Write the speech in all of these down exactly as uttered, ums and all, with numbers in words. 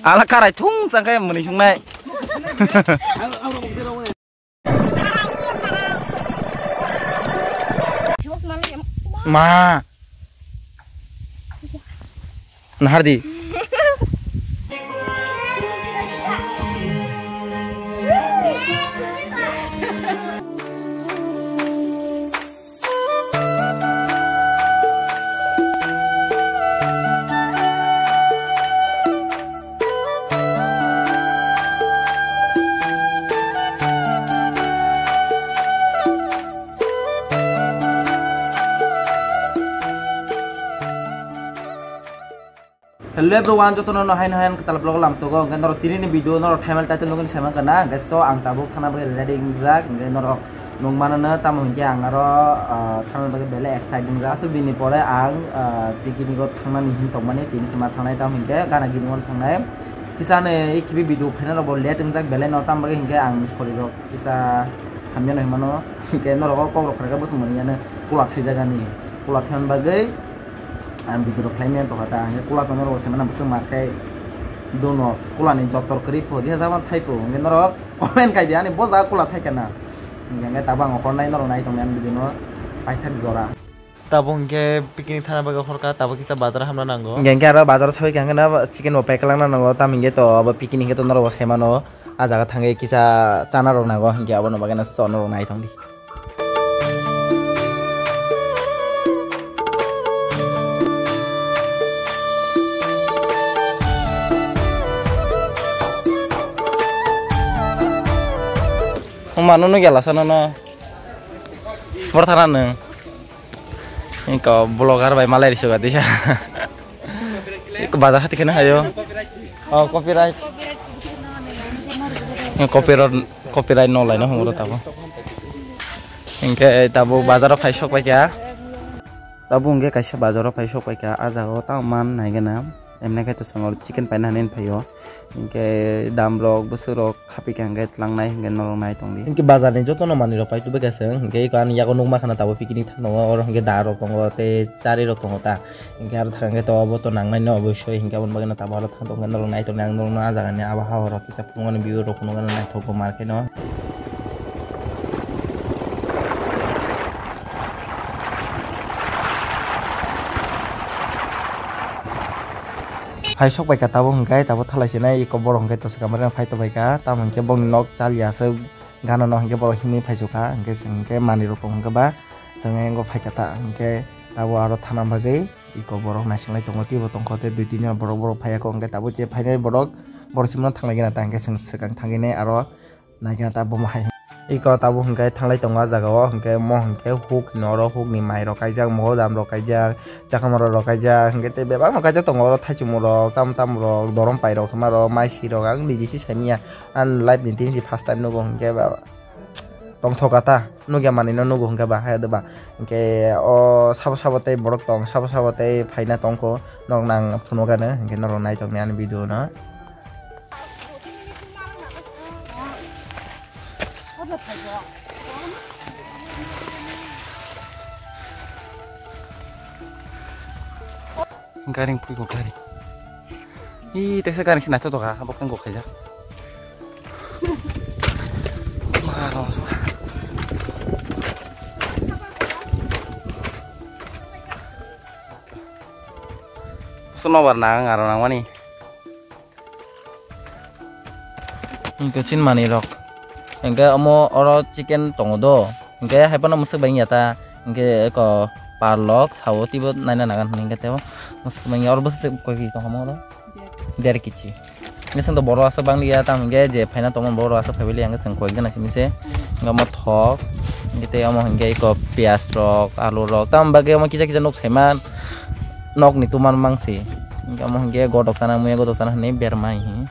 Ala karai thung chang khe muni sungnai. Ma. Nahardi. Hello everyone, jotono no haino haino kwtal vlog lamsogo, hwnkhe norok tini ni video norok thumbnail title nugwi saiman kana, hwnkhe so ang tabuk thana bagwi ready wngjak, hwnkhe norok nung mano no, tamo hwnkhe ang aro, ah, thana bagwi belai excited wngjak, aswk dini pore ang, ah, picnic o thangnani hin tongmani, tini se ma thangnai, tamo hwnkhe gana gini wano thangnai, kisa ani khibi video phaina rok bo late wngjak belai no, tamo bagwi hwnkhe ang ni sori rok kisa hamya no hinmano, hwnkhe norok o kok rok khaikhe bwswk mani yano kula thwijak ani, kula thwiman bagwi. Ang video rok khlai maya tongkha ta, hwnkhe kula tongma rok saiman bwswk ma khe dono kula ni jottor kwrwi pho, je jabon thai pho, hwnkhe norok comment khai di ani bo jaga kula thai kana. Hwnkhe tabuk ang hor nai norok nai tongmani ang video no paithak jora. Tabuk hwnkhe picnic thana bagwi horkha, tabuk kisa bazar hamna nango. Hwnkhe aro bazar thoi kha hwnkhe chicken bo pack kwlangna nango, tamo hwnkhe to abo picnic hwnkhe to norok bo saimano, ah jaga thangwi kisa chana rok nango, hwnkhe abono bagwi no chana rok nai tongdi. Huma nunu gela sana no. Por thana nung. Iko vlogger bai malai risu gati sa. Iko bazar hati kena hayo. Oh, copyright. Copyright, copyright no laino hungro tabo. Hingke tabo bazar phai sok pai kya. Tabo hingke kaisa bazar phai sok pai kya, ah jaga o tamo man nai gana. Emne khe to chwng oro chicken paina hinwi phaio. Hingke dam rok, bwswk rok, khapikha hingke tlangnai hingke norok nai tongdi. Hingke bazar ni jotono manwi rok pai tubui kha chwng, hingke eko ani yago nukma khana tabuk picnic thang tongo, oro hingke da rok tongo, tei chari rok tongo ta. Hingke aro thang khe to obo to nangnai no oboisoi, hingke aboni bagwi no tabuk aro thang tong khe norok nai tongdi, ang norok no ah jaga ni abo ha o rok kisa phunukmani view rok phunukmani naithok bo mar khe no. Phai sok bai kha tabuk hingke tabuk thalai se nai eko borok hingke to swkang bai phai tong bai kha, tamo hingke bongni nok chaliya se gana no hingke borok himwi phai sok kha, hingke chwng hingke manwi rok tong hingke ba chwng hingke phai kha ta hingke tabuk aro thana bagwi eko borok naising lai tongo, teibo tong kho tei dui tin jon borok borok phai ya kho, hingke tabuk je phainai borok borok simo thanglai gana ta hingke chwng swkang thangwi nai aro. Naikhe ta bomo hai. Iko tabuk hwnkhe thanglai tongo ah jaga o, hwnkhe mo hwnkhe huk hino oro huk ni mai rok kaijak, mogodam rok kaijak, chakhamaro rok kaijak, hwnkhe tei bebak no kaijak tongo oro thaichung rok, tam tam rok, dorom pai rok, thwma rok, mai si rok, ang niji si saimanya, ang life ni tini si first time nugo hwnkhe ba tongthok kha ta, nugya manwi no nugo hwnkhe ba hai da ba, hwnkhe o sabo sabo tei borok tong, sabo sabo tei phaina tongkho, norok nang phunukgano, hwnkhe norok naitokni ani video no. Garing pui ko gari. Ih, teksa garing sina to toka, abo kan ko khaja. Maro. Sono bar na ngaro nangmani. Hingke chin manwi rok. Hingke omo oro chicken tongo do. Hingke hai phano mwswk bai wngya ta. Hingke eko parlok sao teibo naina nagan hwnwi hingke teibo mwswk bai wngya. Oro bwswk koi keji tongkha omo oro? Der keji. Hingke chwng to borok aswk banglia tamo hingke je phaina tongmani borok aswk phaibai liya hingke chwng koi ekjana simi se. Hingke omo thok. Hingke tei omo hingke eko piyaj rok, alu rok. Tamo bagwi omo kisa kisa nuk saiman. Nokni tuman mangsi. Hingke omo hingke godok sana muya godok sana hinwi bermai hi.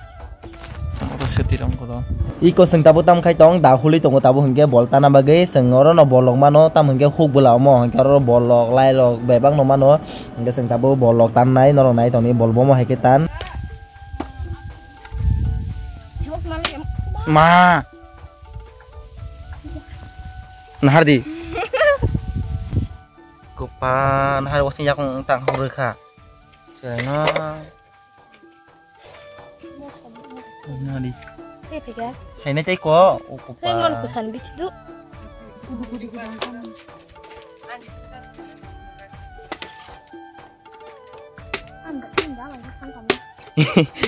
Oro swtwi rong koro. Iko chwng tabuk tam khai tong, da hului tongo tabuk hingke bol tana bagwi chwng oro no bol rok mano, tam hingke huk bwla omo hingke oro bol rok, lai rok bebak no mano, hingke chwng tabuk bol rok tan nai, norok nai tongni bol bomo hai khe tan. Ma. Nahardi. Kopa nahar wasing yakung tang hurui kha. Chwraino. Nadi. Tei phika. Hainai tei ko, o kopa. Tei mon kusan bithi du.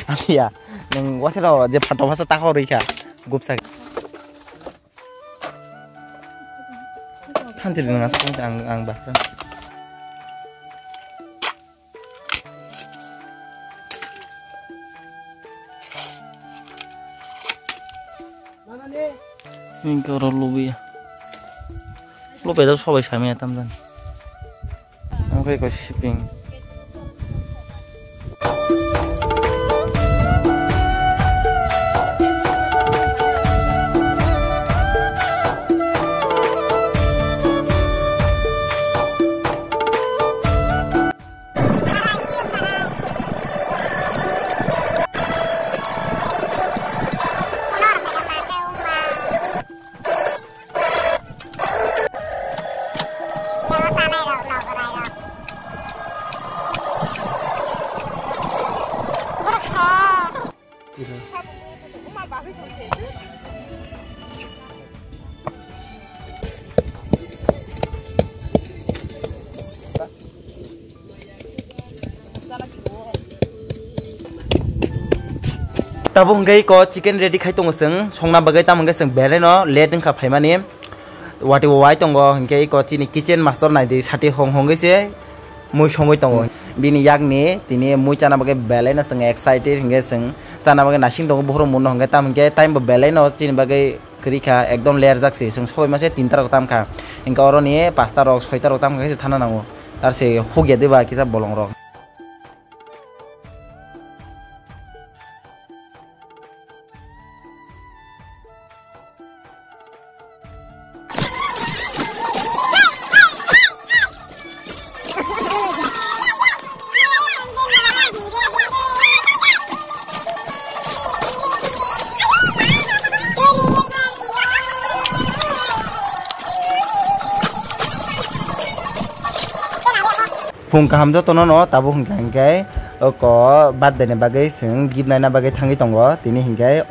Alia, nung wasero je phato phasa tako rikha, gupsa. Thanti ringa ang, ang bahkan. Ini ke orang lubi ya. Lubi itu sobai sami ya, tam, tam. Oke, kau shipping. Tabuk hwnkhe iko chicken ready khai tongo chwng, songna bagwi, tamo hwnkhe chwng belai no late wngkha phaimani. Watwi bo wai tongo, hwnkhe iko chini kitchen master naidi sati hong hongwi se mui songwi tongo. Bini yakni tini mui chana bagwi belai no chwng excited, hwnkhe chwng chana bagwi nasing tongo, buphuru muno hwnkhe, tamo hwnkhe time bo belai no chini bagwi kwrwi kha, ekdom lerjak se, chwng sobai mase tinta rok tam kha, hwnkhe oroni pasta rok, soita rok tam kha khe se thana nango, tar se hugya diba kisa bolong rok. Phung kaham jotono no tabuk hwnkha hwnkhe oko birthday ni bagwi chwng gift naina bagwi thangwi tongo, tini hwnkhe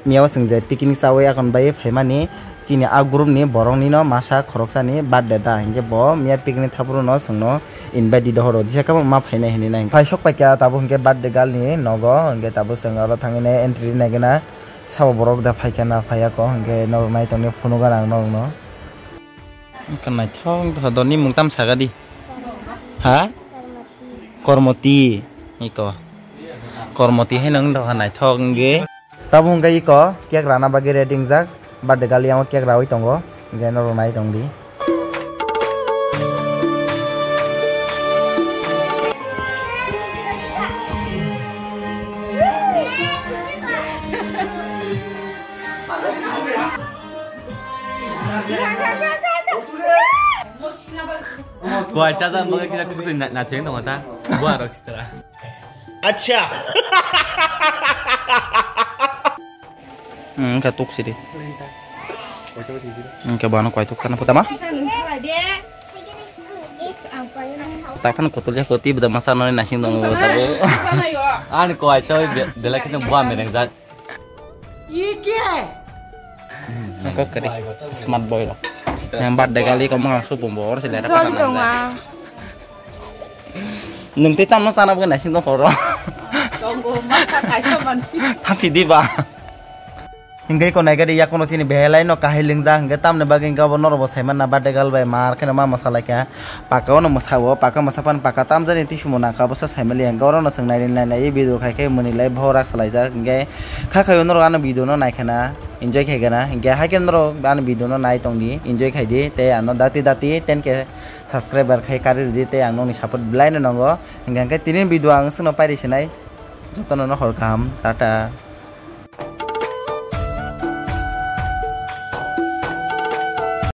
miya o chwng je picnic chawi akon bai phaimani chini a group ni borok nino masa khoroksani birthday da, hinkhe bo miya picnic thaphuru no chwngno invite di dohoro, jesa khe ma phainai hinwi nai. Phai sok paikha tabuk hinkhe birthday girl ni nogo, hinkhe tabuk chwng oro thangwi nai entry naigwna. Sabo borok da phaikha na phaiya ko, hinkhe norok nai tongni phunukgo ang norokno. Wngkha naithok wngkha, doni mung tam saga di. Ha? Kormoti. Iko. Kormoti hai nang doha naithok wngwi. Tabuk hwnkhe iko cake rana bagwi ready wngjak. Birthday girl yango cake rawi tongo. Hinkhe norok nai tong di. Kuai chaja mangga kisa kukusui na, na theng tongo ta. Buarok sitra. Acha. Hmm, ka tuk sidi. Engke bano kuai tuk sana putama. Tapan kotor ya koti beda masa noni nasing tongo tabo. Ani kuai chawi be-, belai kisa bua mereng jat. Engko kari smart boy lo. Yang birthday kali ko mang supung bor sila. Sorry dong, ah. Nung tei tamno chana bagwi naising tong khoro. Tongo masa kaisa manti. Thachi di ba. Hingke ko naigadi yakono sini belai no kahai lingja hingke tamni bagwi hingke abo norok bo saiman na birthday girl bai mar kheno ma mwsa laikha. Paka ono mwsa o, paka mwsa pan paka tamjani tisumo nangkha, obosa saimali hingke oro no chwng naidi nainai video khai khai mwnwi lai bohor rak salaijak hingke kha khaio norok ano video no naikhana enjoy khaigana hingke haikhe norok ano video no nai tongdi enjoy khaidi tei ano dati dati ten K subscriber khai kari rwdi tei ang nokni support belai no nango. Hingke hingke tini video ang chwngno pairi sinai jotono no hor kaham, tata.